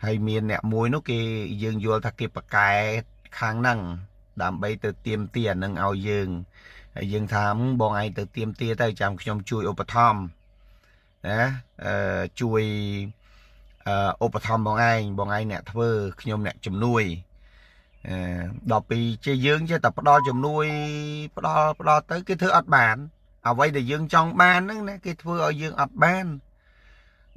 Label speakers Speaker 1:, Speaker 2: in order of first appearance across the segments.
Speaker 1: ហើយមានអ្នកមួយនោះគេយើងយល់ថាគេប្រកែខាងហ្នឹងដើម្បីទៅទៀមទាអានឹងឲ្យយើងហើយយើងថាបងឯងទៅទៀមទាទៅចាំខ្ញុំជួយឧបត្ថម្ភណាជួយឧបត្ថម្ភបងឯងបងឯងអ្នកធ្វើខ្ញុំអ្នកជំនួយដល់ពីជាយើងចេះតែផ្ដល់ជំនួយផ្ដល់ទៅគេធ្វើអត់បានអ្វីដែលយើងចង់បានហ្នឹងណាគេធ្វើឲ្យយើងអត់បាន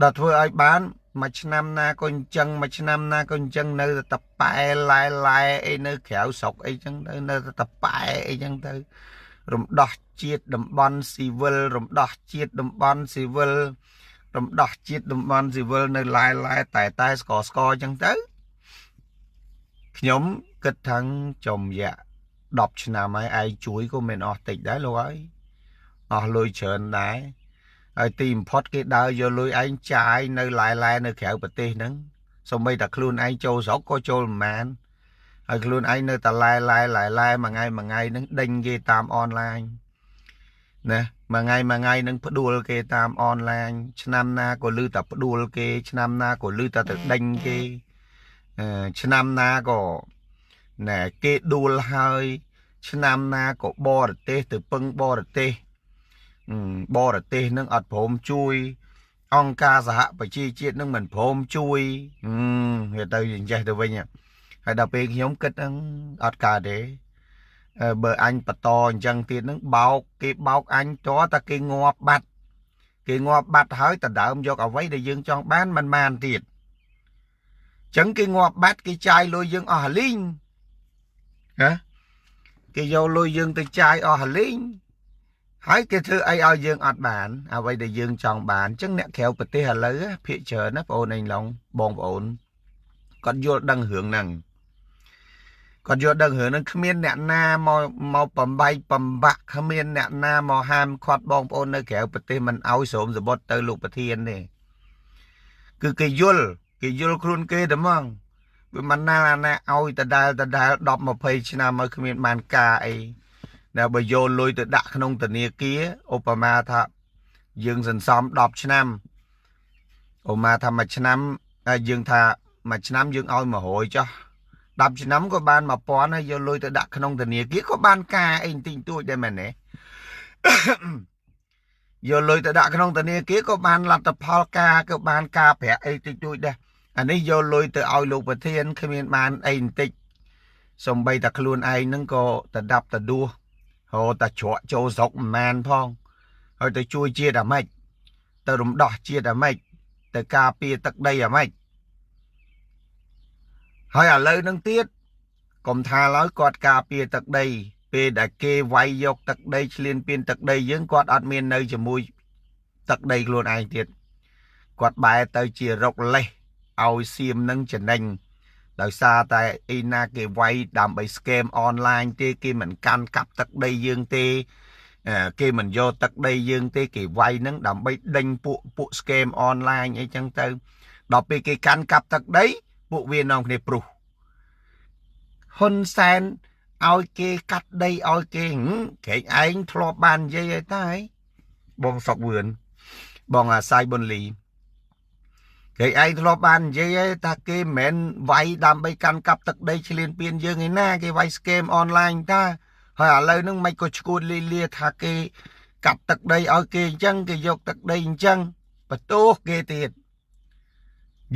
Speaker 1: ដល់ធ្វើឲ្យបានមួយឆ្នាំណាក៏អញ្ចឹងមួយឆ្នាំណាក៏អញ្ចឹងនៅតែប៉ែឡែឡែអីនៅក្រៅស្រុកអីចឹងទៅនៅតែប៉ែអីចឹងទៅរំដោះជាតិតំបន់ស៊ីវិលរំដោះជាតិតំបន់ស៊ីវិលរំដោះជាតិតំបន់ស៊ីវិលនៅឡែឡែតែតែស្កស្កចឹងទៅខ្ញុំគិតថាចំរយៈ10ឆ្នាំហើយឯងជួយក៏មិនអស់តិចដែរលោកហើយអស់លុយច្រើនដែរហើយទីបំផុតគេដើរយកលុយឯងចាយនៅឡែឡែនៅក្រៅប្រទេសហ្នឹងសូម្បីតែខ្លួនឯងចូលស្រុកក៏ចូលមិនបានហើយខ្លួនឯងនៅតែឡែឡែឡែឡែមួយថ្ងៃមួយថ្ងៃហ្នឹងដេញគេតាមអនឡាញណាមួយថ្ងៃមួយថ្ងៃហ្នឹងផ្ដួលគេតាមអនឡាញឆ្នាំណាក៏លឺតែផ្ដួលគេឆ្នាំណាក៏លឺតែទៅដេញគេឆ្នាំណាក៏ណែគេដួលហើយឆ្នាំណាក៏បរទេសទៅពឹងបរទេសបរទេសនឹងអត់ព្រមជួយអង្គការសហប្រជាជាតិនឹងមិនព្រមជួយវាទៅអញ្ចេះទៅវិញហើយដល់ពេលខ្ញុំគិតហ្នឹងអត់កើតទេបើអញបន្តអញ្ចឹងទៀតហ្នឹងបោកគេបោកអញតតែគេងាប់បាត់គេងាប់បាត់ហើយតដើមយកអ្វីដែលយើងចង់បានមិនបានទៀតអញ្ចឹងគេងាប់បាត់គេចាយលុយយើងអស់ហលីងហ៎គេយកលុយយើងទៅចាយអស់ហលីងហើយគេធ្វើអីឲ្យយើងអត់បានអ្វីដែលយើងចង់បានអញ្ចឹងអ្នកក្រៅប្រទេសឥឡូវភាគច្រើនណាបងអូនឯងឡងបងប្អូនគាត់យល់ដឹងរឿងហ្នឹងគាត់យល់ដឹងរឿងហ្នឹងគ្មានអ្នកណាមកបំបែកបំបាក់គ្មានអ្នកណាមកហាមឃាត់បងប្អូននៅក្រៅប្រទេសមិនឲ្យស្រោមសបុតទៅលោកប្រធានទេគឺគេយល់ខ្លួនគេតែហ្មងវាមិនណាណាឲ្យដដែល10 20ឆ្នាំឲ្យគ្មានបានការអីដែលបើយកលុយទៅដាក់ក្នុងធនាគារឧបមាថាយើងសន្សំ10ឆ្នាំឧបមាថាមួយឆ្នាំយើងថាមួយឆ្នាំយើងឲ្យ100ចុះ10ឆ្នាំក៏បាន1000ហើយយកលុយទៅដាក់ក្នុងធនាគារក៏បានការអីបន្តិចបន្តួចដែរមែនទេយកលុយទៅដាក់ក្នុងធនាគារក៏បានលទ្ធផលការក៏បានការប្រាក់អីតិចតួចដែរអានេះយកលុយទៅឲ្យលោកប្រធានគ្មានបានអីបន្តិចសំបីតែខ្លួនឯងហ្នឹងក៏តដាប់តដួសរហូតតែជ្រក់ចូលស្រុកមិនបានផងហើយទៅជួយជាតិអាម៉េចទៅរំដោះជាតិអាម៉េចទៅការពារទឹកដីអាម៉េចហើយឥឡូវនឹងទៀតកុំថាឡើយគាត់ការពារទឹកដីពេលដែលគេវាយយកទឹកដីឆ្លៀនពៀនទឹកដីយើងគាត់អត់មាននៅជាមួយទឹកដីខ្លួនឯងទៀតគាត់បែរទៅជារកលេសឲ្យសៀមនឹងចំណេញដោយសារតែអ៊ីណាគេវាយដើម្បី scam អនឡាញទេគេមិនកាន់កាប់ទឹកដីយើងទេគេមិនយកទឹកដីយើងទេគេវាយនឹងដើម្បីដេញពួក scam អនឡាញអីចឹងទៅដល់ពេលគេកាន់កាប់ទឹកដីពួកវានាំគ្នាព្រុសហ៊ុនសែនឲ្យគេកាត់ដីឲ្យគេក្រែងឯងធ្លាប់បាននិយាយឲ្យតែបងសុកវឿនបងអាសាយប៊ុនលីគេឯងធ្លាប់បាននិយាយថាគេមិនមែនវាយដើម្បីកាន់កាប់ទឹកដីឆ្លៀនពៀនយើងឯណាគេវាយ scam អនឡាញតាហើយឥឡូវហ្នឹងមិនក៏ឈួតលីលាថាគេកាត់ទឹកដីឲ្យគេអញ្ចឹងគេយកទឹកដីអញ្ចឹងបន្ទោសគេទៀត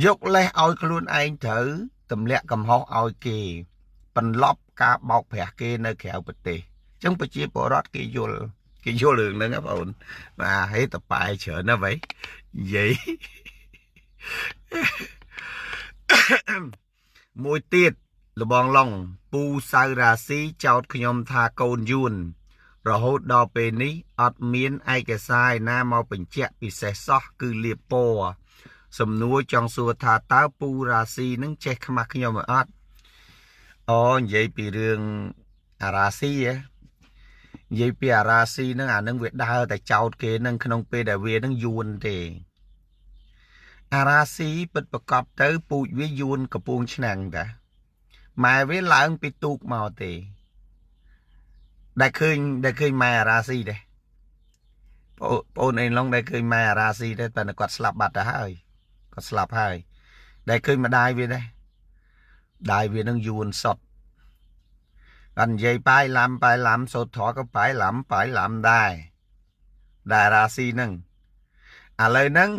Speaker 1: យកលេសឲ្យខ្លួនឯងត្រូវទម្លាក់កំហុសឲ្យគេបន្លប់ការបោកប្រាស់គេនៅក្រៅប្រទេសអញ្ចឹងប្រជាពលរដ្ឋគេយល់រឿងហ្នឹងណាបងអូនបាទហេតប៉ែច្រើនណាស់វ៉ៃនិយាយមួយទៀតលបងឡុងពូសៅរាស៊ីចោតខ្ញុំថាកូនយួនរហូតដល់ពេលនេះអត់មានឯកសារឯណាមកបញ្ជាក់ពិសេសសោះគឺលៀបពណ៌សំណួរចង់សួរថាតើពូរាស៊ីនឹងចេះខ្មាស់ខ្ញុំអត់អូនិយាយពីរឿងអារាស៊ីហ៎និយាយពីអារាស៊ីនឹងអានឹងវាដើរតែចោតគេនឹងក្នុងពេលដែលវានឹងយួនទេអារាស៊ីពិតប្រកបទៅពូជវាយួនកំពង់ឆ្នាំងតាម៉ែវាឡើងពីទូកមកទេដែលឃើញម៉ែអារាស៊ីទេបងអូនឯងឡងដែលឃើញម៉ែអារាស៊ីទេតែគាត់ស្លាប់បាត់ទៅហើយគាត់ស្លាប់ហើយ ដែលឃើញម្ដាយវាដែរដាយវានឹងយួនសុតបាននិយាយបាយឡាំបាយឡាំសូត្រធរក៏បាយឡាំបាយឡាំដែរដែលរាស៊ីនឹងឥឡូវហ្នឹង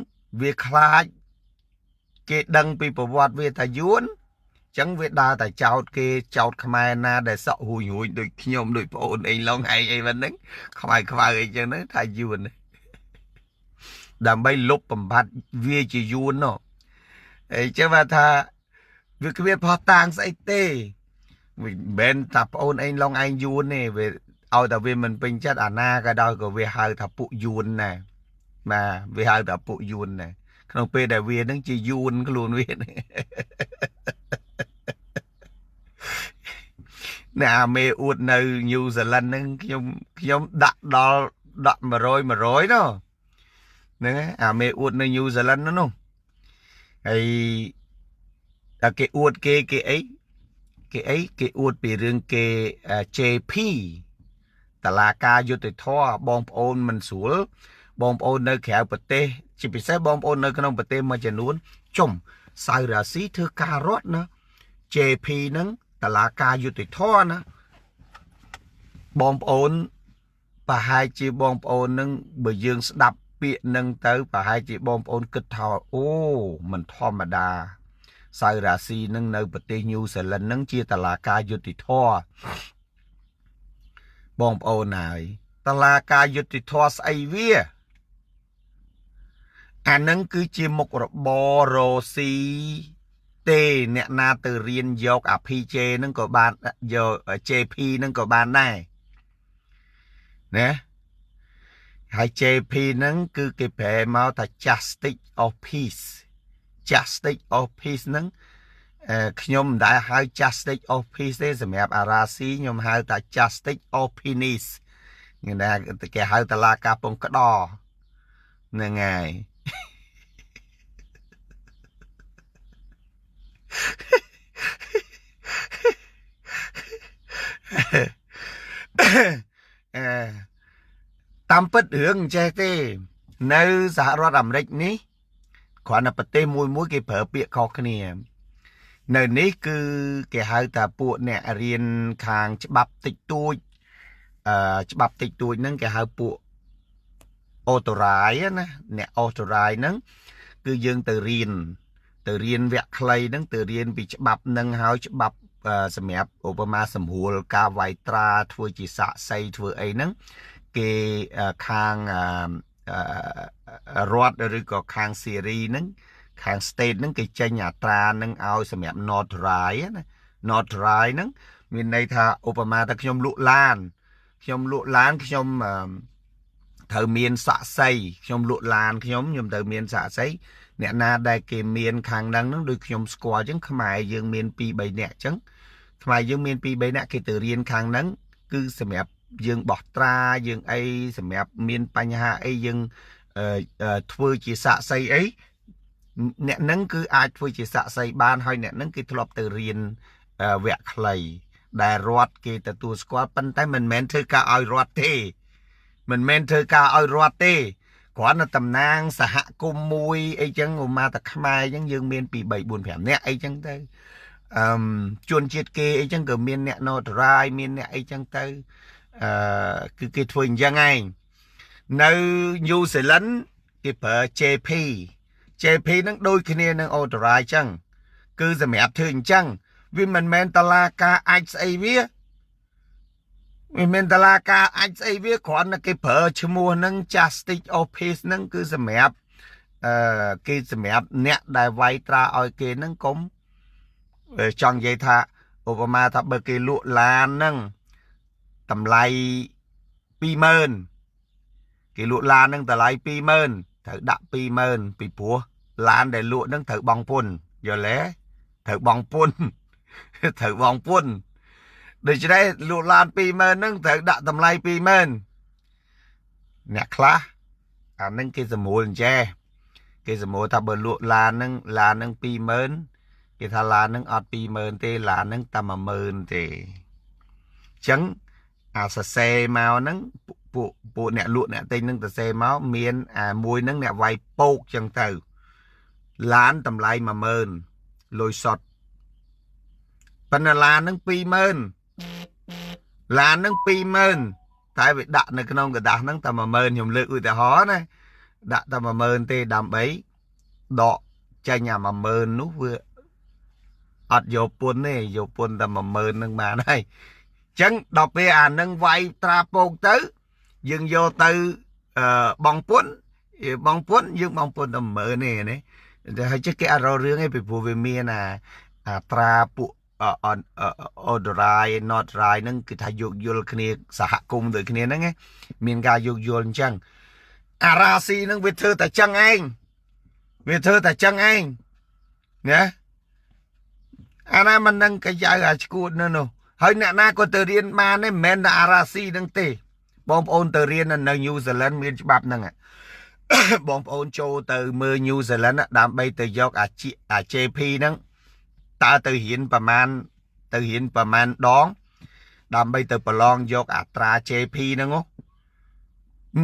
Speaker 1: វាខ្លាចគេដឹងពីប្រវត្តិវាថាយួនចឹងវាដើរតែចោតគេចោតខ្មែរណាដែលសក់ហួយហួយដូចខ្ញុំដូចប្អូនអីឡងឯងអីហ្នឹងខ្មៅខ្វៅអីចឹងហ្នឹងថាយួនដើម្បីលុបបំបត្តិវាជាយួននោះអីចឹងว่าថាវាគ្មានផោះតាងស្អីទេមិនមែនថាប្អូនឯងឡងឯងយួនទេវាឲ្យតែវាមិនពេញចិត្តអាណាក៏ដោយក៏វាហៅថាពួកយួនដែរបាទវាហៅថាពួកយួនដែរក្នុងពេលដែលវានឹងជាយួនខ្លួនវាអ្នកអាមេអួតនៅញូហ្សេឡង់ហ្នឹងខ្ញុំដាក់ដល់ដាក់100 100នោះហ្នឹងអាមេអួតនៅញូហ្សេឡង់នោះហើយតែគេអួតគេគេអីគេអីគេអួតពីរឿងគេ JP តឡាការយុត្តិធម៌បងប្អូនមិនស្រួលបងប្អូននៅក្រៅប្រទេសជាពិសេសបងប្អូននៅក្នុងប្រទេសមួយចំនួនចុំសៅរាស៊ីធ្វើការរត់ណា JP ហ្នឹងតឡាការយុត្តិធម៌ណាបងប្អូនប្រហែលជាបងប្អូននឹងបើយើងស្ដាប់ពាក្យនឹងទៅប្រហែលជាបងប្អូនគិតថាអូមិនធម្មតាសៅរាស៊ីនឹងនៅប្រទេសញូហ្សេឡង់នឹងជាតឡាការយុត្តិធម៌បងប្អូនហើយតឡាការយុត្តិធម៌ស្អីវាអានឹងគឺជាមុខរបររស៊ីទេអ្នកណាទៅរៀនយកអា PJ នឹងក៏បានយក JP នឹងក៏បានដែរណាហើយ JP នឹងគឺគេប្រែមកថា Justice of Peace Justice of Peace នឹងខ្ញុំមិនដែលហៅ Justice of Peace ទេសម្រាប់អារ៉ាស៊ីខ្ញុំហៅថា Justice of Penis គេណាគេហៅតឡាការពងក្តរហ្នឹងហើយតាមពិតរឿងអញ្ចេះទេនៅសហរដ្ឋអាមេរិកនេះគ្រាន់តែប្រទេសមួយមួយគេប្រើពាក្យខុសគ្នានៅនេះគឺគេហៅថាពួកអ្នករៀនខាងច្បាប់តិចតួចច្បាប់តិចតួចហ្នឹងគេហៅពួកអូតូរ៉ាយណាអ្នកអូតូរ៉ាយហ្នឹងគឺយើងទៅរៀនវគ្គខ្លីហ្នឹងទៅរៀនពីច្បាប់ហ្នឹងហើយច្បាប់សម្រាប់ឧបមាសម្រួលការវាយត្រាធ្វើជាសាក្សីធ្វើអីហ្នឹងគេខាងរដ្ឋឬក៏ខាងសេរីហ្នឹងខាង state ហ្នឹងគេចេញអាត្រាហ្នឹងឲ្យសម្រាប់ notary ណា notary ហ្នឹងមានន័យថាឧបមាថាខ្ញុំលក់ឡានខ្ញុំត្រូវមានសាក្សីខ្ញុំលក់ឡានខ្ញុំត្រូវមានសាក្សីអ្នកណាដែលគេមានខាងហ្នឹងដូចខ្ញុំស្គាល់អញ្ចឹងខ្មែរយើងមាន2 3នាក់អញ្ចឹងខ្មែរយើងមាន2 3នាក់គេទៅរៀនខាងហ្នឹងគឺសម្រាប់យើងបោះត្រាយើងអីសម្រាប់មានបញ្ហាអីយើងធ្វើជាសាក្សីអីអ្នកហ្នឹងគឺអាចធ្វើជាសាក្សីបានហើយអ្នកហ្នឹងគេធ្លាប់ទៅរៀនវគ្គខ្លីដែលរដ្ឋគេទទួលស្គាល់ប៉ុន្តែមិនមែនធ្វើការឲ្យរដ្ឋទេមិនមែនធ្វើការឲ្យរដ្ឋទេគ្រាន់តែតំណាងសហគមន៍មួយអីចឹងឧមាតែខ្មែរអញ្ចឹងយើងមាន2 3 4 5នាក់អីចឹងទៅជនជាតិគេអីចឹងក៏មានអ្នក notary មានអ្នកអីចឹងទៅគឺគេធ្វើអញ្ចឹងឯងនៅញូហ្សេឡង់គេប្រើ JP JP នឹងដូចគ្នានឹង Authorize ចឹងគឺសម្រាប់ធ្វើអញ្ចឹងវាមិនមែនតឡាការអាចស្អីវាមិនមែនតឡាការអាចស្អីវាគ្រាន់តែគេប្រើឈ្មោះនឹង Justice of Peace នឹងគឺសម្រាប់គេសម្រាប់អ្នកដែលវាយត្រាឲ្យគេនឹងកុំចង់និយាយថាឧបមាថាបើគេលក់ឡាននឹងតម្លៃ 20000 គេលក់ឡាននឹងតម្លៃ 20000 ត្រូវដាក់ 20000 ពីព្រោះឡានដែលលក់នឹងត្រូវបង់ពន្ធយល់ទេត្រូវបង់ពន្ធត្រូវបង់ពន្ធដូច្នេះលក់ឡាន 20000 ហ្នឹងត្រូវដាក់តម្លៃ 20000 អ្នកខ្លះអានឹងគេសម្រួលអញ្ចេះគេសម្រួលថាបើលក់ឡានហ្នឹង 20000 គេថាឡានហ្នឹងអត់ 20000 ទេឡានហ្នឹងតែ 10000 ទេអញ្ចឹងអាសរសេរមកហ្នឹងពួកអ្នកលក់អ្នកទិញហ្នឹងសរសេរមកមានអាមួយហ្នឹងអ្នកវាយពោកចឹងទៅឡានតម្លៃ 10000 លុយសុទ្ធប៉ុន្តែឡាននឹង20000ឡាននឹង20000តែវាដាក់នៅក្នុងក្រដាសហ្នឹងតែ10000ខ្ញុំលើកឧទាហរណ៍ណាដាក់តែ10000ទេដើម្បីដកចេញអា10000នោះវាអត់យកពន្ធទេយកពន្ធតែ10000នឹងបានហើយអញ្ចឹងដល់ពេលអានឹងវាយត្រាពោកទៅយើងយកទៅបងពន្ធបងពន្ធយើងបងពន្ធតែ10000ទេណាតែហើយចេះគេអត់រករឿងទេពីព្រោះវាមានអាត្រាពួក authorized not right ហ្នឹងគឺថាយោគយល់គ្នាសហគមន៍ដូចគ្នាហ្នឹងមានការយោគយល់អញ្ចឹងអារាស៊ីហ្នឹងវាធ្វើតែចឹងឯងវាធ្វើតែចឹងឯងណាអាណាមិននឹងកាយ៉ៅអាឈួតនៅនោះហើយអ្នកណាក៏ទៅរៀនបានទេមិនមែនតែអារាស៊ីហ្នឹងទេបងប្អូនទៅរៀននៅ New Zealand មានច្បាប់ហ្នឹងបងប្អូនចូលទៅមើល New Zealand ដើម្បីទៅយកអា JP ហ្នឹងតើទៅរៀនប្រមាណទៅរៀនប្រមាណដងដើម្បីទៅប្រឡងយកអត្រា JP ហ្នឹង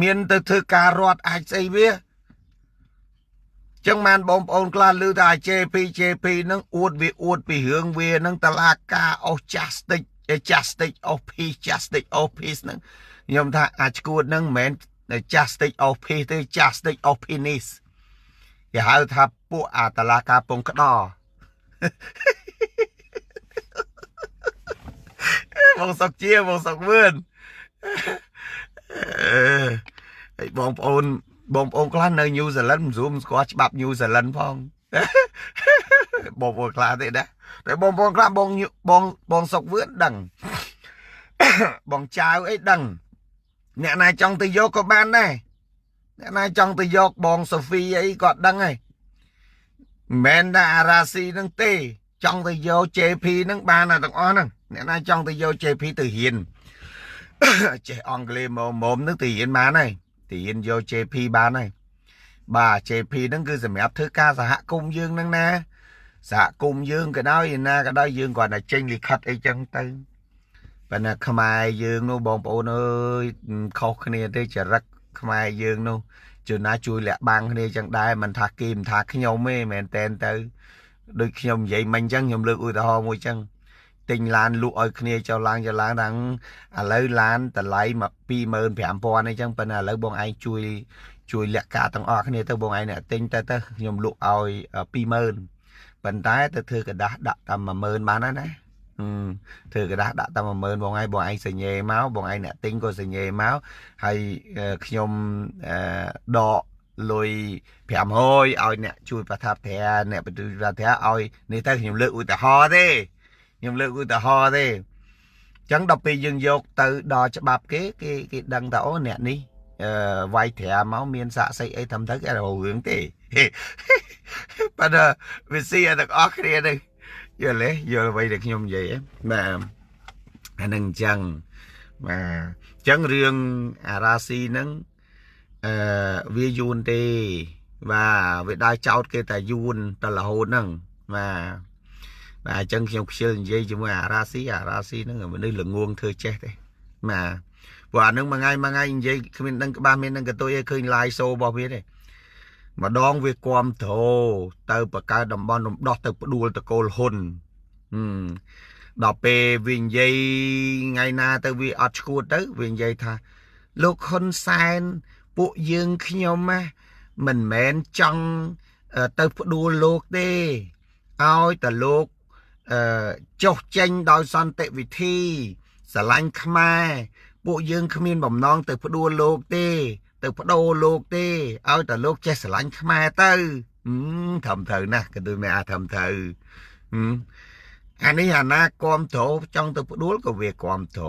Speaker 1: មានទៅធ្វើការរត់អាចស្អីវាចឹងបានបងប្អូនខ្លះឮថា JP JP ហ្នឹងអួតវាអួតពីរឿងវាហ្នឹងតឡាការអស់ Justice Justice of Peace Justice of Peace ហ្នឹងខ្ញុំថាអាចឈួតហ្នឹងមិនមែន Justice of Peace ទេ Justice of Penis គេហៅថាពួកអាតឡាការពងក្តោបងសុកជាបងសុកវឿនហើយបងប្អូនខ្លះនៅ New Zealand មិនស្រួលមិនស្គាល់ច្បាប់ New Zealand ផងបងប្អូនខ្លះទេណាតែបងប្អូនខ្លះបងបងបងសុកវឿនដឹងបងចៅអីដឹងអ្នកណាចង់ទៅយកក៏បានដែរអ្នកណាចង់ទៅយកបងសូហ្វីអីក៏ដឹងដែរមិនមែនថាអារ៉ាស៊ីនឹងទេចង់ទៅយក JP នឹងបានតែទាំងអស់ហ្នឹងអ្នកណាចង់ទៅយក JP ទៅរៀនចេះអង់គ្លេសមកមុំនឹងទៅរៀនបានហើយទៅរៀនយក JP បានហើយបាទ JP ហ្នឹងគឺសម្រាប់ធ្វើការសហគមន៍យើងហ្នឹងណាសហគមន៍យើងក៏ដោយណាក៏ដោយយើងគ្រាន់តែចេញលិខិតអីចឹងទៅប៉ុន្តែខ្មែរយើងនោះបងប្អូនអើយខុសគ្នាទេចរិតខ្មែរយើងនោះជួនណាជួយលាក់បាំងគ្នាចឹងដែរមិនថាគេមិនថាខ្ញុំទេមែនតែនទៅដូចខ្ញុំនិយាយមិញចឹងខ្ញុំលើកឧទាហរណ៍មួយចឹងទិញឡានលក់ឲ្យគ្នាចុះឡើងចុះឡើងដល់ឥឡូវឡានតម្លៃមក25000អីចឹងប៉ុន្តែឥឡូវបងឯងជួយលាក់ការទាំងអស់គ្នាទៅបងឯងអ្នកទិញទៅទៅខ្ញុំលក់ឲ្យ20000ប៉ុន្តែទៅធ្វើក្រដាសដាក់តាម10000បានហើយណាធ្វើក្រដាសដាក់តាម10000បងឯងបងឯងសញ្ញេមកបងឯងអ្នកទិញក៏សញ្ញេមកហើយខ្ញុំដកលុយ500ឲ្យអ្នកជួយប្រថាប់ត្រាអ្នកប្រថាប់ត្រាឲ្យនេះទៅខ្ញុំលើកឧទាហរណ៍ទេខ្ញុំលើកឧទាហរណ៍ទេអញ្ចឹងដល់ពេលយើងយកទៅដល់ច្បាប់គេគេគេដឹងថាអូអ្នកនេះវាយត្រាមកមានសាក់សីអីធ្វើទៅគេរករឿងទេប៉ុន្តែវាស៊ីឲ្យទាំងអស់គ្នានេះយល់ទេយល់អ្វីដែលខ្ញុំនិយាយហ៎បាទអានឹងអញ្ចឹងបាទអញ្ចឹងរឿងអារ៉ាស៊ីហ្នឹងវាយួនទេបាទវាដើរចោតគេតែយួនតែរហូតហ្នឹងបាទបាទអញ្ចឹងខ្ញុំខ្ជិលនិយាយជាមួយអារ៉ាស៊ីអារ៉ាស៊ីហ្នឹងមនុស្សល្ងងធ្វើចេះទេបាទព្រោះអានឹងមួយថ្ងៃមួយថ្ងៃនិយាយគ្មានដឹងក្បាលមានដឹងកតុយឲ្យឃើញ live show របស់វាទេម្ដងវាគាំទ្រទៅបង្កើតតំបន់រំដោះទៅផ្ដួលតកូលហ៊ុនដល់ពេលវានិយាយថ្ងៃណាទៅវាអត់ឈួតទៅវានិយាយថាលោកហ៊ុនសែនពួកយើងខ្ញុំណាមិនមែនចង់ទៅផ្ដួលលោកទេឲ្យតែលោកចុះចេញដោយសន្តិវិធីស្រឡាញ់ខ្មែរពួកយើងគ្មានបំណងទៅផ្ដួលលោកទេទៅបដូរលោកទេឲ្យតែលោកចេះស្រឡាញ់ខ្មែរទៅត្រឹមត្រូវណាស់ក៏ដូចមិនអាចត្រឹមត្រូវអានេះអាណាគាំទ្រចង់ទៅផ្ដួលក៏វាគាំទ្រ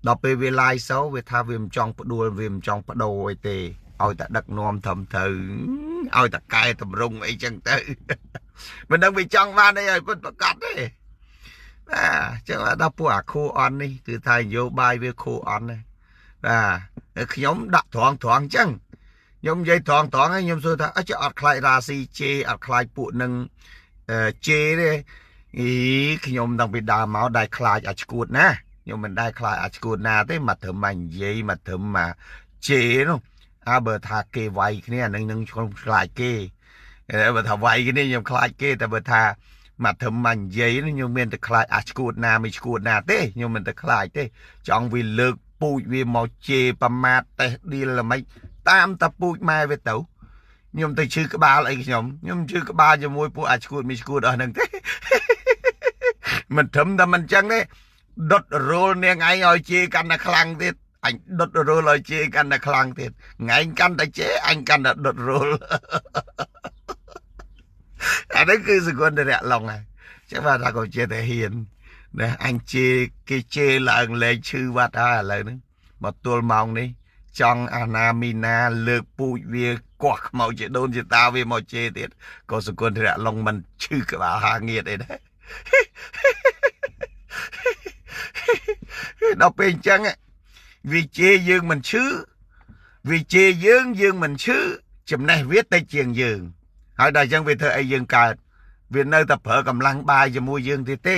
Speaker 1: ដល់ពេលវាឡាយសូវាថាវាមិនចង់ផ្ដួលវាមិនចង់បដូរអីទេឲ្យតែដឹកនាំត្រឹមត្រូវឲ្យតែកែតម្រង់អីចឹងទៅមិនដឹងវាចង់បានអីឲ្យពិតប្រកបទេបាទចឹងដល់ពួកអាខួអន់នេះគឺថានយោបាយវាខួអន់ណាបាទខ្ញុំដាក់ត្រង់ត្រង់ចឹងខ្ញុំនិយាយត្រង់ត្រង់ហើយខ្ញុំសួរថាអត់អត់ខ្លាចរាស៊ីជេអត់ខ្លាចពួកនឹងជេទេអីខ្ញុំតាំងពីដើមមកដែលខ្លាចអាឈួតណាខ្ញុំមិនដែលខ្លាចអាឈួតណាទេមកត្រឹមមកនិយាយមកត្រឹមមកជេនោះអើបើថាគេវាយគ្នាអានឹងនឹងខ្ញុំខ្លាចគេបើថាវាយគ្នាខ្ញុំខ្លាចគេតែបើថា មកត្រឹមមកនិយាយខ្ញុំមានតែខ្លាចអាឈួតណាមិនឈួតណាទេខ្ញុំមិនតែខ្លាចទេចង់វាលើកពូជវាមកជេរប្រមាថតេះឌីលល្មិចតាមតាពូជម៉ែវាទៅខ្ញុំទៅឈឺក្បាលអីខ្ញុំឈឺក្បាលជាមួយពួកអាឈួតមិនឈួតអស់ហ្នឹងទេមិនត្រឹមតែមិនចឹងទេដុតរោលនាងឯងឲ្យជេរកាន់តែខ្លាំងទៀតអញដុតរោលឲ្យជេរកាន់តែខ្លាំងទៀតថ្ងៃកាន់តែជេរអញកាន់តែដុតរោលអានេះគឺសកលរៈឡុងហើយចឹងបាទថាក៏ជាតែហ៊ានណាអញជេរគេជេរឡើងលែងឈឺវត្តហើយឥឡូវហ្នឹងមកទល់ម៉ោងនេះចង់អាណាមីណាលើកពូជវាកោះខ្មៅជាដូនជាតាវាមកជេរទៀតក៏សកលរៈឡុងមិនឈឺក្បាលហាងៀតអីដែរដល់ពេលអញ្ចឹងវាជេរយើងមិនឈឺវាជេរយើងយើងមិនឈឺចំណេះវាតិចជាងយើងហើយដល់អញ្ចឹងវាធ្វើអីយើងកើតវានៅតែប្រើកម្លាំងបាយជាមួយយើងទៀតទេ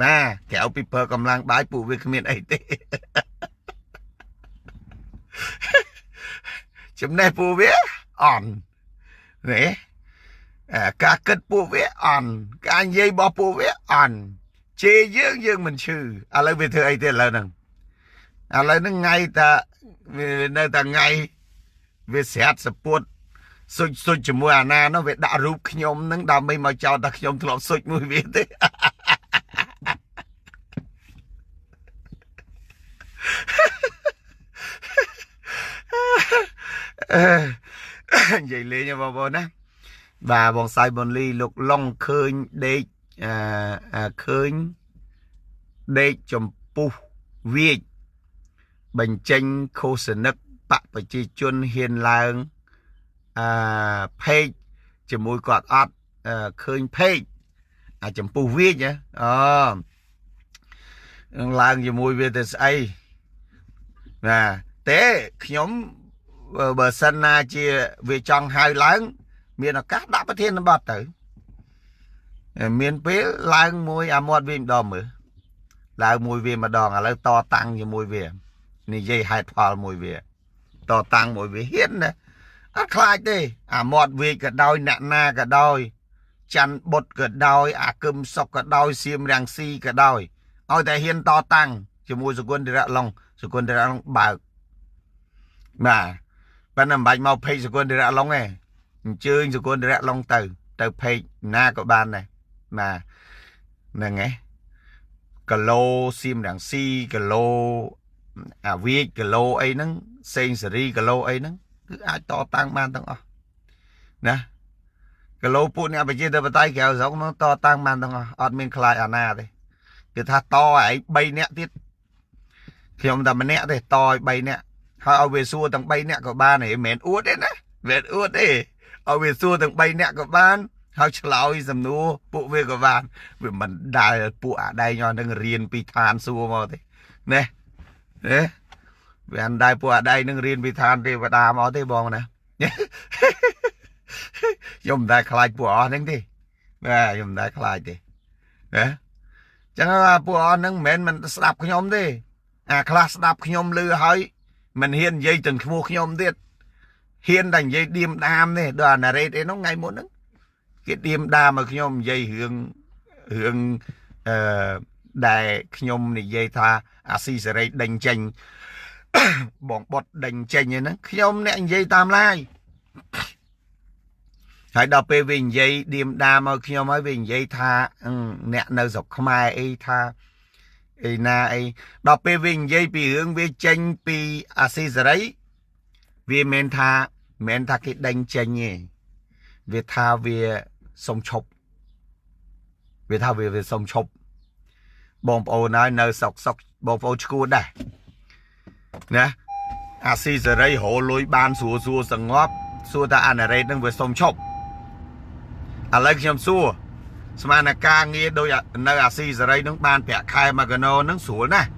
Speaker 1: ណាក្រៅពីប្រើកម្លាំងបាយពួកវាគ្មានអីទេចំណេះពួកវាអន់នេះការគិតពួកវាអន់ការនិយាយរបស់ពួកវាអន់ជេរយើងយើងមិនឈឺឥឡូវវាធ្វើអីទៀតឥឡូវហ្នឹងឥឡូវហ្នឹងថ្ងៃតាវានៅតែថ្ងៃវាស្រាតសពួតសុចសុចជាមួយអាណានោះវាដាក់រូបខ្ញុំនឹងដើម្បីមកចោទថាខ្ញុំធ្លាប់សុចមួយវាទេនិយាយលេងបងប្អូនណាបាទបងសៃប៊ុនលីលោកឡុងឃើញដេកឃើញដេកចំពុះវាចបញ្ចេញឃោសនិកបកប្រជាជនហ៊ានឡើងផេកជាមួយគាត់អត់ឃើញផេកអាចំពុះវាចអូនឹងឡើងជាមួយវាទៅស្អីណាទេខ្ញុំបើសិនណាជាវាចង់ហៅឡើងមានឱកាសដាក់ប្រធានបទទៅមានពេលឡើងមួយអាមាត់វាម្ដងមើលឡើងមួយវាម្ដងឥឡូវតតាំងជាមួយវានិយាយហេតុផលមួយវាតតាំងមួយវាហ៊ានណាអត់ខ្លាចទេអាមាត់វាក៏ដោយអ្នកណាក៏ដោយច័ន្ទបុតក៏ដោយអាគឹមសុកក៏ដោយសៀមរាំងស៊ីក៏ដោយឲ្យតែហ៊ានតតាំងជាមួយសគុណធរៈឡុងសគុណធរៈឡុងបើកបាទប៉ុន្តែមិនបាច់មកភេកសគុណធរៈឡុងទេអញ្ជើញសគុណធរៈឡុងទៅភេកណាក៏បានដែរបាទហ្នឹងឯងគីឡូសៀមរាំងស៊ីគីឡូអាវាចគីឡូអីហ្នឹងសេងសេរីគីឡូអីហ្នឹងគឺអាចតតាំងបានទាំងអស់ណាគីឡូពួកអ្នកប្រជាធិបតេយ្យក្រៅស្រុកនោះតតាំងបានទាំងអស់អត់មានខ្លាចអាណាទេគឺថាតឲ្យ3នាក់ទៀតខ្ញុំតែម្នាក់ទេតឲ្យ3នាក់ហើយឲ្យវាសួរទាំង3នាក់ក៏បានទេមិនមែនអួតទេណាមិនមែនអួតទេឲ្យវាសួរទាំង3នាក់ក៏បានហើយឆ្លើយសំណួរពួកវាក៏បានវាមិនដែលពួកអាដែងអស់នឹងរៀនពីឋានសួគ៌មកទេណាណាវាអត់ដែលពួកអាដែងនឹងរៀនពីឋានទេវតាមកទេបងណាខ្ញុំមិនដែលខ្លាចពួកអស់ហ្នឹងទេបាទខ្ញុំមិនដែលខ្លាចទេណាចឹងពួកអស់ហ្នឹងមិនមែនមិនស្ដាប់ខ្ញុំទេអាខ្លះស្ដាប់ខ្ញុំឮហើយមិនហ៊ាននិយាយទាំងឈ្មោះខ្ញុំទៀតហ៊ានតែនិយាយឌៀមដាមទេដល់អាណារ៉េតអីនោះថ្ងៃមុនហ្នឹងគេឌៀមដាមឲ្យខ្ញុំនិយាយរឿងដែលខ្ញុំនិយាយថាអាស៊ីសេរីដេញចេញបងបុតដេញចេញហ្នឹងខ្ញុំអ្នកនិយាយតាមឡាយហើយដល់ពេលវានិយាយឌៀមដាមឲ្យខ្ញុំហើយវានិយាយថាអ្នកនៅស្រុកខ្មែរអីថាអីណាអីដល់ពេលវានិយាយពីរឿងវាចេញពីអាស៊ីសេរីវាមិនថាគេដេញចេញទេវាថាវាសុំឈប់វាថាវាសុំឈប់បងប្អូនហើយនៅស្រុកសុកបងប្អូនឈួតដែរណាអាស៊ីសេរីរលុយបានស្រួលស្រួលសងប់សួរថាអាណារ៉េតនឹងវាសុំឈប់ឥឡូវខ្ញុំសួរស្មានការងារដូចនៅអាស៊ីសេរីនឹងបានប្រាក់ខែមួយកណោនឹងស្រួលណាស់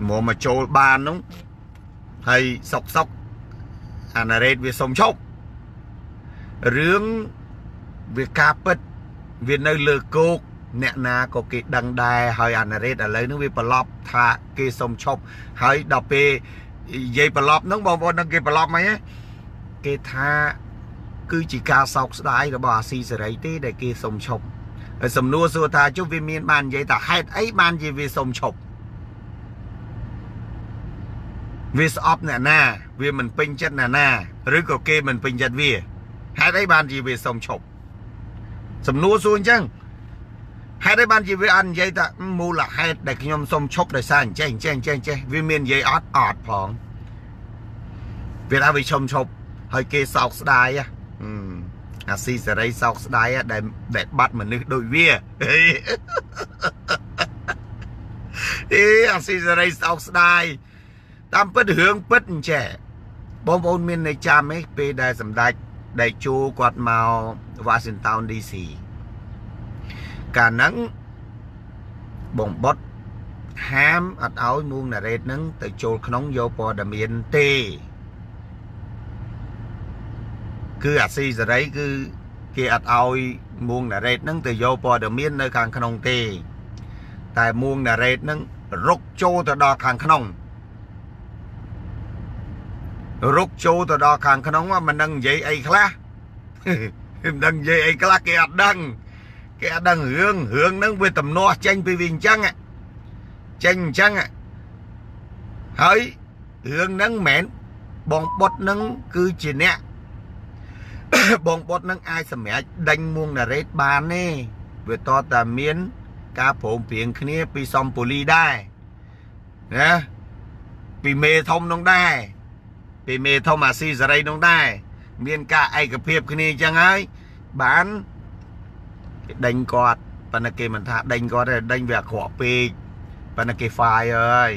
Speaker 1: មកចូលបាននោះហើយសុកសុកអាណារ៉េតវាសុំឈប់រឿងវាការពិតវានៅលើគោកអ្នកណាក៏គេដឹងដែរហើយអាណារ៉េតឥឡូវនេះវាប្រឡប់ថាគេសុំឈប់ហើយដល់ពេលនិយាយប្រឡប់ហ្នឹងបងប្អូននឹងគេប្រឡប់ហ្មងគេថាគឺជាការសោកស្ដាយរបស់អាស៊ីសេរីទេដែលគេសុំឈប់ ហើយសំណួរសួរថាជុះវាមានបាននិយាយថាហេតុអីបានជាវាសុំឈប់វាស្អប់អ្នកណាវាមិនពេញចិត្តអ្នកណាឬក៏គេមិនពេញចិត្តវាហេតុអីបានជាវាសុំឈប់សំណួរសួរអញ្ចឹងហេតុអីបានជាវាអត់និយាយថាមូលហេតុដែលខ្ញុំសុំឈប់ដោយសារអញ្ចេះអញ្ចេះអញ្ចេះអញ្ចេះវាមាននិយាយអត់អត់ផងវាថាវាឈុំឈប់ហើយគេសោកស្ដាយអាស៊ីសេរីសោកស្ដាយដែលបាត់មនុស្សដូចវាអេអាស៊ីសេរីសោកស្ដាយតាមពិតរឿងពិតអញ្ចេះបងប្អូនមាននៅចាំទេពេលដែលសម្ដេចដេជោគាត់មក Washington DC កាលហ្នឹងបងបុតហាមអត់ឲ្យមួងណារ៉េតហ្នឹងទៅចូលក្នុងយកព័ត៌មានទេគឺអាស៊ីសេរីគឺគេអត់ឲ្យមួងណារ៉េតហ្នឹងទៅយកព័ត៌មាននៅខាងក្នុងទេតែមួងណារ៉េតហ្នឹងរុកចូលទៅដល់ខាងក្នុងរុកចូលទៅដល់ខាងក្នុងមិនដឹងនិយាយអីខ្លះមិនដឹងនិយាយអីខ្លះគេអត់ដឹងគេអត់ដឹងរឿងហ្នឹងវាតំណោះចេញពីវាអញ្ចឹងចេញអញ្ចឹងហើយរឿងហ្នឹងមិនមែនបងបុតហ្នឹងគឺជាអ្នកបងបុតនឹងអាចសម្រេចដេញមួងណារ៉េតបានទេវាតតែមានការព្រមព្រៀងគ្នាពីសំពូលីដែរណាពីមេធំនោះដែរពីមេធំអាស៊ីសេរីនោះដែរមានការឯកភាពគ្នាអញ្ចឹងហើយបានគេដេញគាត់ប៉ុន្តែគេមិនថាដេញគាត់ទេដេញវាអាក្រក់ពេកប៉ុន្តែគេ fire ហើយ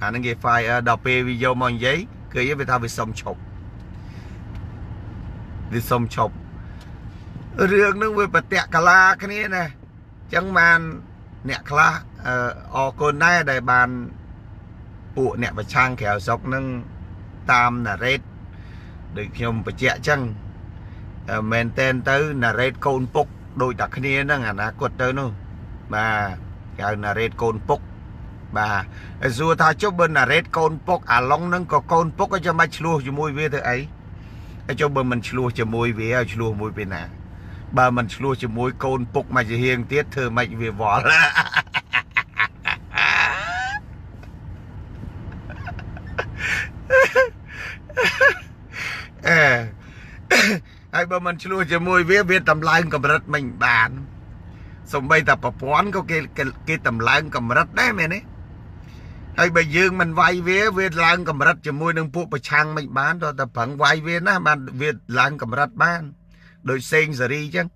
Speaker 1: អាហ្នឹងគេ fire ដល់ពេលវាយកមកនិយាយគឺវាថាវាសុំឈប់វាសុំឈប់រឿងហ្នឹងវាប្រតិកលាគ្នាណាអញ្ចឹងបានអ្នកខ្លះអរគុណដែរដែលបានពួកអ្នកប្រឆាំងក្រៅស្រុកហ្នឹងតាមណារ៉េតដូចខ្ញុំបញ្ជាក់អញ្ចឹងមែនតែនទៅណារ៉េតកូនពុកដូចតែគ្នាហ្នឹងអនាគតទៅនោះបាទគេហៅណារ៉េតកូនពុកបាទហើយសួរថាចុះបើណារ៉េតកូនពុកអាឡុងហ្នឹងក៏កូនពុកឲ្យចាំបាច់ឆ្លោះជាមួយវាទៅអីហើយចុះបើមិនឆ្លោះជាមួយវាឲ្យឆ្លោះមួយពេលណាបើមិនឆ្លោះជាមួយកូនពុកមកជាហៀងទៀតធ្វើម៉េចវាវល់អេហើយបើមិនឆ្លោះជាមួយវាវាតម្លើងកម្រិតមិនបានសំបីតែប្រព័ន្ធក៏គេតម្លើងកម្រិតដែរមែនទេហើយបើយើងមិនវាយវាវាឡើងកម្រិតជាមួយនឹងពួកប្រឆាំងមិនបានតតែប្រឹងវាយវាណាបានវាឡើងកម្រិតបានដោយសេងសេរីអញ្ចឹង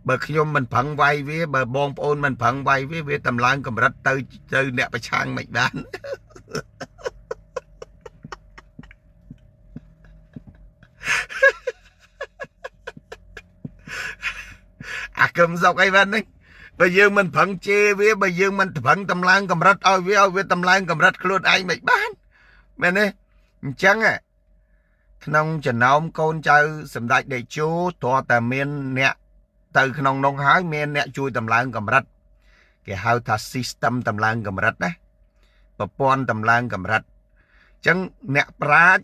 Speaker 1: បើខ្ញុំមិនប្រឹងវាយវាបើបងប្អូនមិនប្រឹងវាយវាវាតម្លើងកម្រិតទៅអ្នកប្រឆាំងមិនបានអាកឹមសុកអីបាននេះបើយើងមិនប្រឹងជេរវាបើយើងមិនប្រឹងតម្លើងកម្រិតឲ្យវាតម្លើងកម្រិតខ្លួនឯងមិនបានមែនទេអញ្ចឹងក្នុងចំណោមកូនចៅសម្ដេចតេជោទាល់តែមានអ្នកទៅក្នុងនោះហើយមានអ្នកជួយតម្លើងកម្រិតគេហៅថា system តម្លើងកម្រិតណាប្រព័ន្ធតម្លើងកម្រិតអញ្ចឹងអ្នកប្រាជ្ញ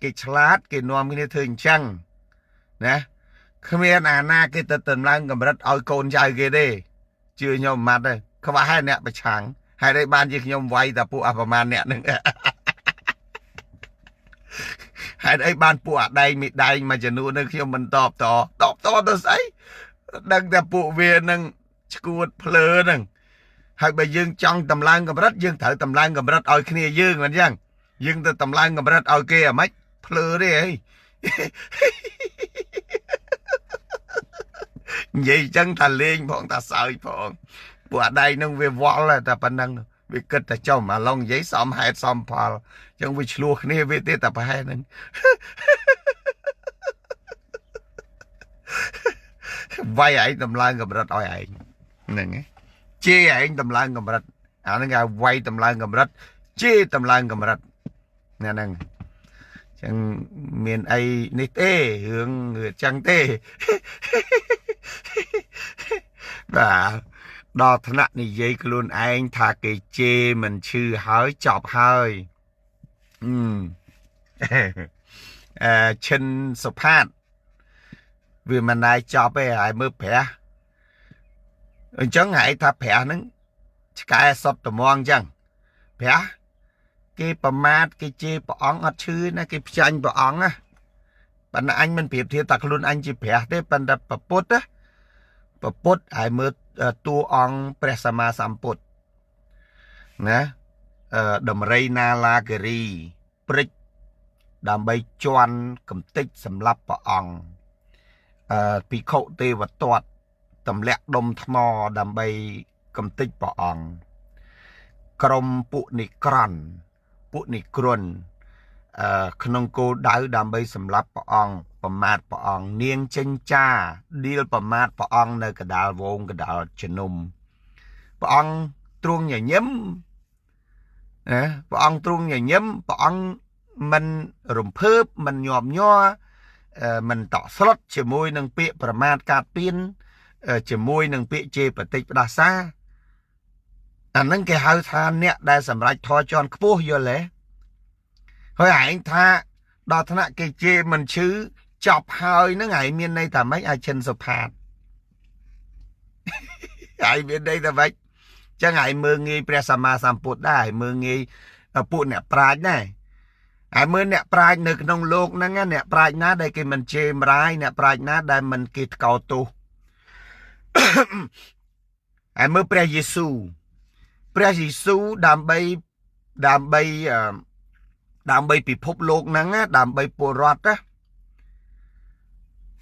Speaker 1: គេឆ្លាតគេនាំគ្នាធ្វើអញ្ចឹងណាគ្មានអាណាគេទៅតម្លើងកម្រិតឲ្យកូនចៅគេទេជឿខ្ញុំមិនទេខ្វះហើយអ្នកប្រឆាំងហេតុអីបានជាខ្ញុំវាយតែពួកអប្រមាណអ្នកនឹងហេតុអីបានពួកអាដែងមីដែងមួយចំនួននឹងខ្ញុំមិនតបតតបតទៅស្អីដឹងតែពួកវានឹងឈួតភ្លើនឹងហើយបើយើងចង់តម្លើងកម្រិតយើងត្រូវតម្លើងកម្រិតឲ្យគ្នាយើងមិនអញ្ចឹងយើងទៅតម្លើងកម្រិតឲ្យគេអាម៉េចភ្លើទេអីនិយាយចឹងថាលេងផងថាសើចផងពួកអាដៃនឹងវាវល់តែប៉ុណ្ណឹងវាគិតតែចំអាឡុងនិយាយសមហេតុសមផលចឹងវាឆ្លោះគ្នាវាទៀតតែប្រហែលហ្នឹងវាយឯងតម្លើងកម្រិតឲ្យឯងហ្នឹងជេរឯងតម្លើងកម្រិតអាហ្នឹងគេវាយតម្លើងកម្រិតជេរតម្លើងកម្រិតហ្នឹងចឹងមានអីនេះទេរឿងចឹងទេបាទដល់ថ្នាក់និយាយខ្លួនឯងថាគេជេរមិនឈឺហើយចប់ហើយអឺឈិនសុផាតវាមិនដែរចប់ទេហើយមើលព្រះ អញ្ចឹងហែងថាព្រះហ្នឹងឆ្កែសុតត្មងអញ្ចឹងព្រះគេប្រមាថគេជេរព្រះអង្គអត់ឈឺណាគេផ្ចាញ់ព្រះអង្គណាប៉ុន្តែអញមិនប្រៀបធៀបថាខ្លួនអញជាព្រះទេប៉ុន្តែព្រះពុទ្ធណាព្រះពុទ្ធហើយមើលតួអង្គព្រះសម្មាសម្ពុទ្ធណាដំរីណាឡាគិរីព្រិចដើម្បីជន់កំតិចសម្រាប់ព្រះអង្គភិក្ខុទេវទត្តទម្លាក់ដុំថ្មដើម្បីកំតិចព្រះអង្គក្រុមពួកនិក្រន់ពួកនិគ្រុនក្នុងគោលដៅដើម្បីសម្លាប់ព្រះអង្គប្រមាថព្រះអង្គនាងចិញ្ចាឌីលប្រមាថព្រះអង្គនៅកដាលវងកដាលជំនុំព្រះអង្គទ្រង់ញញឹមណាព្រះអង្គទ្រង់ញញឹមព្រះអង្គមិនរំភើបមិនញាប់ញ័រមិនតក់ស្លុតជាមួយនឹងពាក្យប្រមាថកាត់ពៀនជាមួយនឹងពាក្យជេរបតិចផ្ដាសាអានឹងគេហៅថាអ្នកដែលសម្រេចធម៌ជាន់ខ្ពស់យល់ទេហើយឯងថាដល់ថ្នាក់គេជេរមិនឈឺចប់ហើយហ្នឹងឯងមានន័យថាម៉េចអាឈិនសុផាតឯងមានន័យថាម៉េចចឹងឯងមើងងាយព្រះសម្មាសម្ពុទ្ធដែរមើងងាយពួកអ្នកប្រាជ្ញដែរហើយមើលអ្នកប្រាជ្ញនៅក្នុងលោកហ្នឹងអ្នកប្រាជ្ញណាដែលគេមិនជេរម្រាយអ្នកប្រាជ្ញណាដែលមិនគេថ្កោលទោសហើយមើលព្រះយេស៊ូវព្រះយេស៊ូវដើម្បីដើម្បីដើម្បីពិភពលោកហ្នឹងដើម្បីពលរដ្ឋណា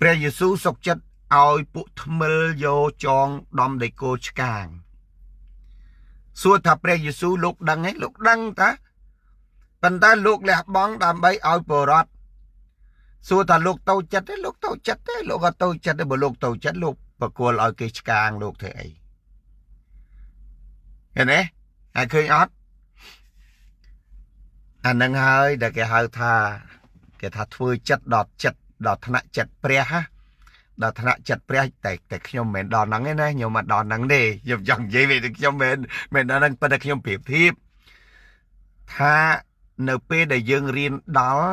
Speaker 1: ព្រះយេស៊ូវសុខចិត្តឲ្យពួកថ្មិលយកចងដំដីគោឆ្កាងសួរថាព្រះយេស៊ូវលោកដឹងទេលោកដឹងតាប៉ុន្តែលោកលះបង់ដើម្បីឲ្យពលរដ្ឋសួរថាលោកតូចចិត្តទេលោកតូចចិត្តទេលោកក៏តូចចិត្តទេបើលោកតូចចិត្តលោកប្រគល់ឲ្យគេឆ្កាងលោកធ្វើអីឃើញទេហើយឃើញអត់អានឹងហើយដែលគេហៅថាគេថាធ្វើចិត្តដល់ចិត្តដល់ថ្នាក់ចិត្តព្រះដល់ថ្នាក់ចិត្តព្រះតែខ្ញុំមិនមែនដល់ហ្នឹងទេណាខ្ញុំមិនដល់ហ្នឹងទេខ្ញុំចង់និយាយវិញខ្ញុំមិនមែនដល់ហ្នឹងប៉ុន្តែខ្ញុំប្រៀបធៀបថានៅពេលដែលយើងរៀនដល់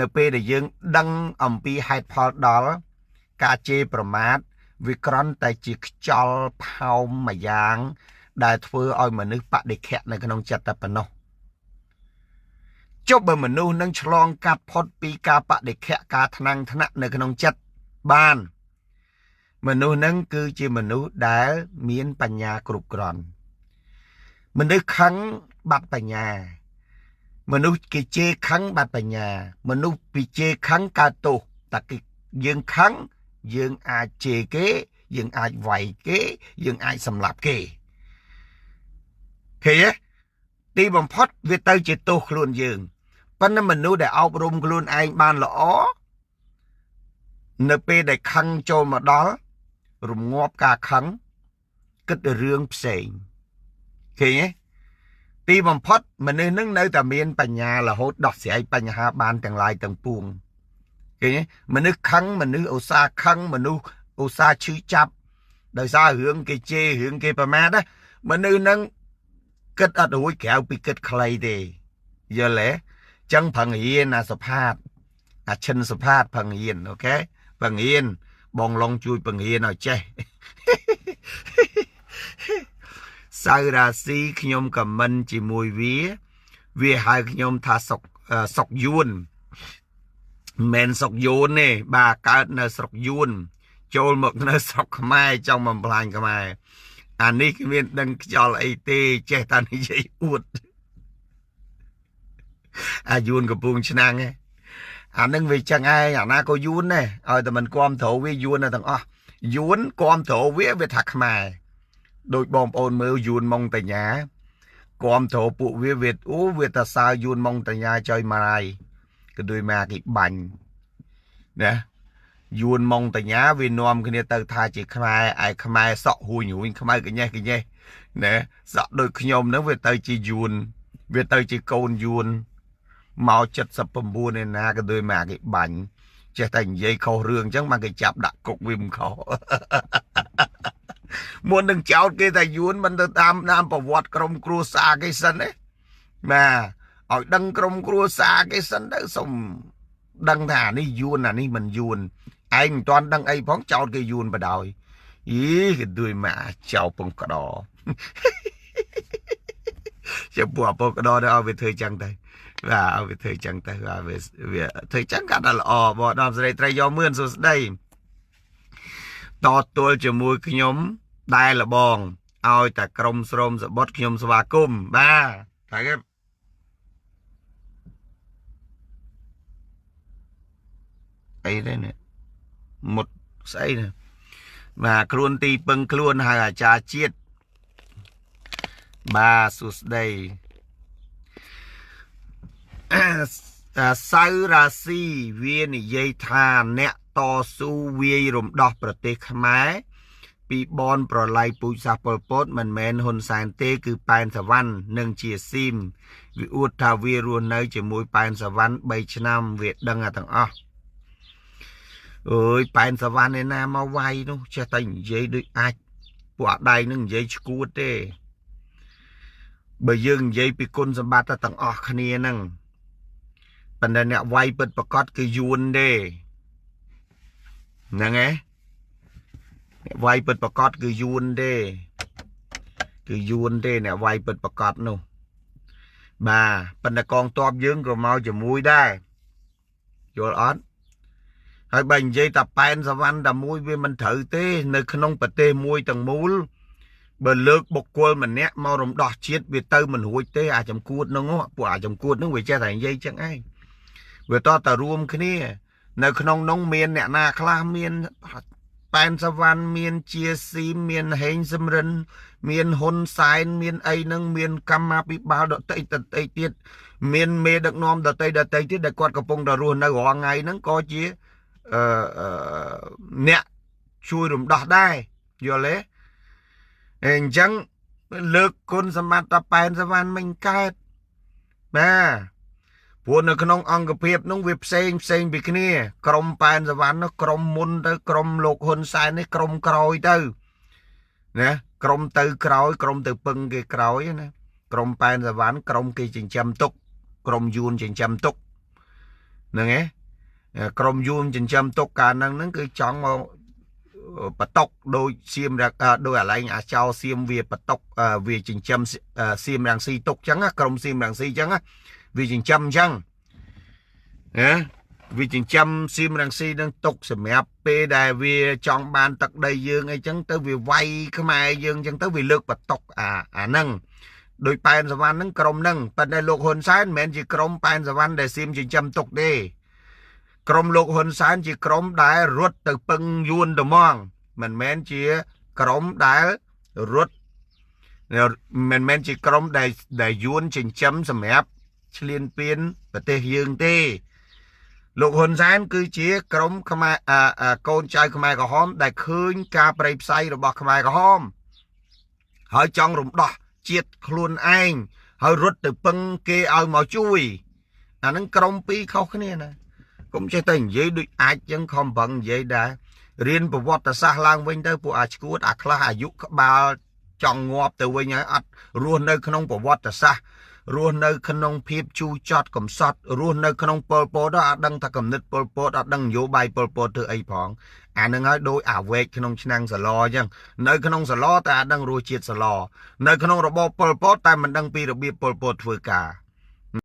Speaker 1: នៅពេលដែលយើងដឹងអំពីហេតុផលដល់ការជេរប្រមាថវាគ្រាន់តែជាខ្យល់ផោមមួយយ៉ាងដែលធ្វើឲ្យមនុស្សបដិខៈនៅក្នុងចិត្តតែប៉ុណ្ណោះចុះបើមនុស្សនឹងឆ្លងកាត់ផុតពីការបដិខៈការថ្នាំងថ្នាក់នៅក្នុងចិត្តបានមនុស្សនឹងគឺជាមនុស្សដែលមានបញ្ញាគ្រប់គ្រាន់មនុស្សខឹងបាត់បញ្ញាមនុស្សគេជេរខឹងបាត់បញ្ញាមនុស្សពីជេរខឹងកើតទោសតែគេយើងខឹងយើងអាចជេរគេយើងអាចវាយគេយើងអាចសម្លាប់គេឃើញទេទីបំផុតវាទៅជាទោសខ្លួនយើងប៉ុន្តែមនុស្សដែលអប់រំខ្លួនឯងបានល្អនៅពេលដែលខឹងចូលមកដល់រងាប់ការខឹងគិតរឿងផ្សេងឃើញទេទីបំផុតមនុស្សនឹងនៅតែមានបញ្ញារហូតដោះស្រាយបញ្ហាបានទាំងឡាយទាំងពួងឃើញទេមនុស្សខឹងមនុស្សឧស្សាហ៍ខឹងមនុស្សឧស្សាហ៍ឈឺចាប់ដោយសាររឿងគេជេររឿងគេប្រមាថណាមនុស្សនឹងគិតអត់រួចក្រៅពីគិតខ្លីទេយល់ទេចឹងប្រឹងរៀនអាសុផាតអាឈិនសុផាតប្រឹងរៀនអូខេប្រឹងរៀនបងឡុងជួយប្រឹងរៀនឲ្យចេះសៅរាស៊ីខ្ញុំខមមិនជាមួយវាហៅខ្ញុំថាសុកយួនមិនសុកយួនទេបាទកើតនៅស្រុកយួនចូលមកនៅស្រុកខ្មែរចង់បំផ្លាញខ្មែរអានេះគ្មានដឹងខ្យល់អីទេចេះតែនិយាយអួតអាយួនកំពង់ឆ្នាំងឯងអានឹងវាចឹងឯងអាណាក៏យួនដែរឲ្យតែមិនគាំត្រូវវាយួនទាំងអស់យួនគាំត្រូវវាថាខ្មែរដូចបងប្អូនមើលយួនម៉ុងតញ្ញាគាំត្រូវពួកវាវាអូវាតាសើយួនម៉ុងតញ្ញាចុយម៉ាយក៏ដូចមកគេបាញ់ណាយួនម៉ុងតញ្ញាវានាំគ្នាទៅថាជាខ្មែរឯខ្មែរសក់ហួញហួញខ្មៅកញេះកញេះណាសក់ដូចខ្ញុំហ្នឹងវាទៅជាយួនវាទៅជាកូនយួនមក79ឯណាក៏ដូចមកគេបាញ់ចេះតែនិយាយខុសរឿងអញ្ចឹងបានគេចាប់ដាក់គុកវាមិនខុសមុននឹងចោតគេថាយួនមិនទៅតាមតាមប្រវត្តិក្រុមគ្រួសារគេសិនទេបាទឲ្យដឹងក្រុមគ្រួសារគេសិនទៅសុំដឹងថាអានេះយួនអានេះមិនយួនឯងមិនទាន់ដឹងអីផងចោតគេយួនបដ ாய் អីគេដូចមកចៅពងក្តរ ចំពោះពងក្តរឲ្យវាធ្វើចឹងទៅបាទឲ្យវាធ្វើចឹងទៅបាទវាធ្វើចឹងកាត់តែល្អបងដល់ស្រីត្រីយកមឿនសួស្ដីតទល់ជាមួយខ្ញុំដែលលបងឲ្យតែក្រុមស្រោមសបុតខ្ញុំស្វាគមន៍បាទតែគេអីទេនេះមុតស្អីនេះបាទខ្លួនទីពឹងខ្លួនហៅអាចារ្យជាតិបាទសួស្ដីសៅរាស៊ីវានិយាយថាអ្នកតស៊ូវាយរំដោះប្រទេសខ្មែរពីបនប្រឡ័យពូជសាសប៉ុលពតមិនមែនហ៊ុនសែនទេគឺប៉ែនសវណ្ណនិងជាស៊ីមវាអួតថាវារស់នៅជាមួយប៉ែនសវណ្ណ3ឆ្នាំវាដឹងអាទាំងអស់អើយប៉ែនសវណ្ណឯណាមកវាយនោះចេះតែនិយាយដូចអាចពួកអាដៃនឹងនិយាយឈួតទេបើយើងនិយាយពីគុណសម្បត្តិទាំងអស់គ្នាហ្នឹងប៉ុន្តែអ្នកវាយពិតប្រកបគឺយួនទេហ្នឹងឯងអ្នកវាយពិតប្រកបគឺយួនទេគឺយួនទេអ្នកវាយពិតប្រកបនោះបាទប៉ុន្តែកងទ័ពយើងក៏មកជាមួយដែរយល់អត់ហើយបើនិយាយតែប៉ែនសវណ្ណតែមួយវាមិនត្រូវទេនៅក្នុងប្រទេសមួយទាំងមូលបើលើកបុគ្គលម្នាក់មករំដោះជាតិវាទៅមិនរួចទេអាចចំគួតហ្នឹងពួកអាចចំគួតហ្នឹងវាចេះតែនិយាយចឹងឯងវាតតែរួមគ្នានៅក្នុងនោះមានអ្នកណាខ្លះមានប៉ែនសវណ្ណមានជាស៊ីមមានហេងសំរិនមានហ៊ុនសែនមានអីហ្នឹងមានកម្មាភិបាលដតីដតីទៀតមានមេដឹកនាំដតីដតីទៀតដែលគាត់កំពុងតែរស់នៅរាល់ថ្ងៃហ្នឹងក៏ជាអ្នកជួយរំដោះដែរយល់ទេអញ្ចឹងលើកគុណសម្បត្តិតប៉ែនសវណ្ណមិនកើតបាទព្រោះនៅក្នុងអង្គភាពនោះវាផ្សេងផ្សេងពីគ្នាក្រុមប៉ែនសវណ្ណនោះក្រុមមុនទៅក្រុមលោកហ៊ុនសែននេះក្រុមក្រោយទៅណាក្រុមទៅក្រោយក្រុមទៅពឹងគេក្រោយណាក្រុមប៉ែនសវណ្ណក្រុមគេចិញ្ចឹមទុកក្រុមយួនចិញ្ចឹមទុកហ្នឹងឯងក្រុមយួនចិញ្ចឹមទុកកាលហ្នឹងហ្នឹងគឺចង់មកបតុកដោយសៀមដោយអាឡែងអាចោសៀមវាបតុកវាចិញ្ចឹមសៀមរាំងស៊ីទុកចឹងក្រុមសៀមរាំងស៊ីចឹងវាចិញ្ចឹមចឹងណាវាចិញ្ចឹមសៀមរាំងស៊ីនឹងទុកសម្រាប់ពេលដែលវាចង់បានទឹកដីយើងអីចឹងទៅវាវាយខ្មែរយើងចឹងទៅវាលើកបតុកអាហ្នឹងដោយប៉ែនសវណ្ណហ្នឹងក្រុមហ្នឹងប៉ុន្តែលោកហ៊ុនសែនមិនមែនជាក្រុមប៉ែនសវណ្ណដែលសៀមចិញ្ចឹមទុកទេក្រុមលោកហ៊ុនសែនជាក្រុមដែលរត់ទៅពឹងយួនត្មងមិនមែនជាក្រុមដែលរត់មិនមែនជាក្រុមដែលយួនចិញ្ចឹមសម្រាប់ឈ្លានពានប្រទេសយើងទេលោកហ៊ុនសែនគឺជាក្រុមខ្មែរកូនចៅខ្មែរក្រហមដែលឃើញការប្រៃផ្សៃរបស់ខ្មែរក្រហមហើយចង់រំដោះជាតិខ្លួនឯងហើយរត់ទៅពឹងគេឲ្យមកជួយអាហ្នឹងក្រុមពីរខុសគ្នាណាកុំចេះតែនិយាយដូចអាចចឹងខំប្រឹងនិយាយដែររៀនប្រវត្តិសាស្ត្រឡើងវិញទៅពួកអាឈួតអាខ្លះអាយុក្បាលចង់ងាប់ទៅវិញហើយអត់រស់នៅក្នុងប្រវត្តិសាស្ត្ររស់នៅក្នុងភាពជូរចត់កំសត់រស់នៅក្នុងប៉ុលពតអត់ដឹងថាគំនិតប៉ុលពតអត់ដឹងនយោបាយប៉ុលពតធ្វើអីផងអានឹងហើយដោយអាវែកក្នុងឆ្នាំងសឡអញ្ចឹងនៅក្នុងសឡតែអត់ដឹងរសជាតិសឡនៅក្នុងរបបប៉ុលពតតែមិនដឹងពីរបៀបប៉ុលពតធ្វើការ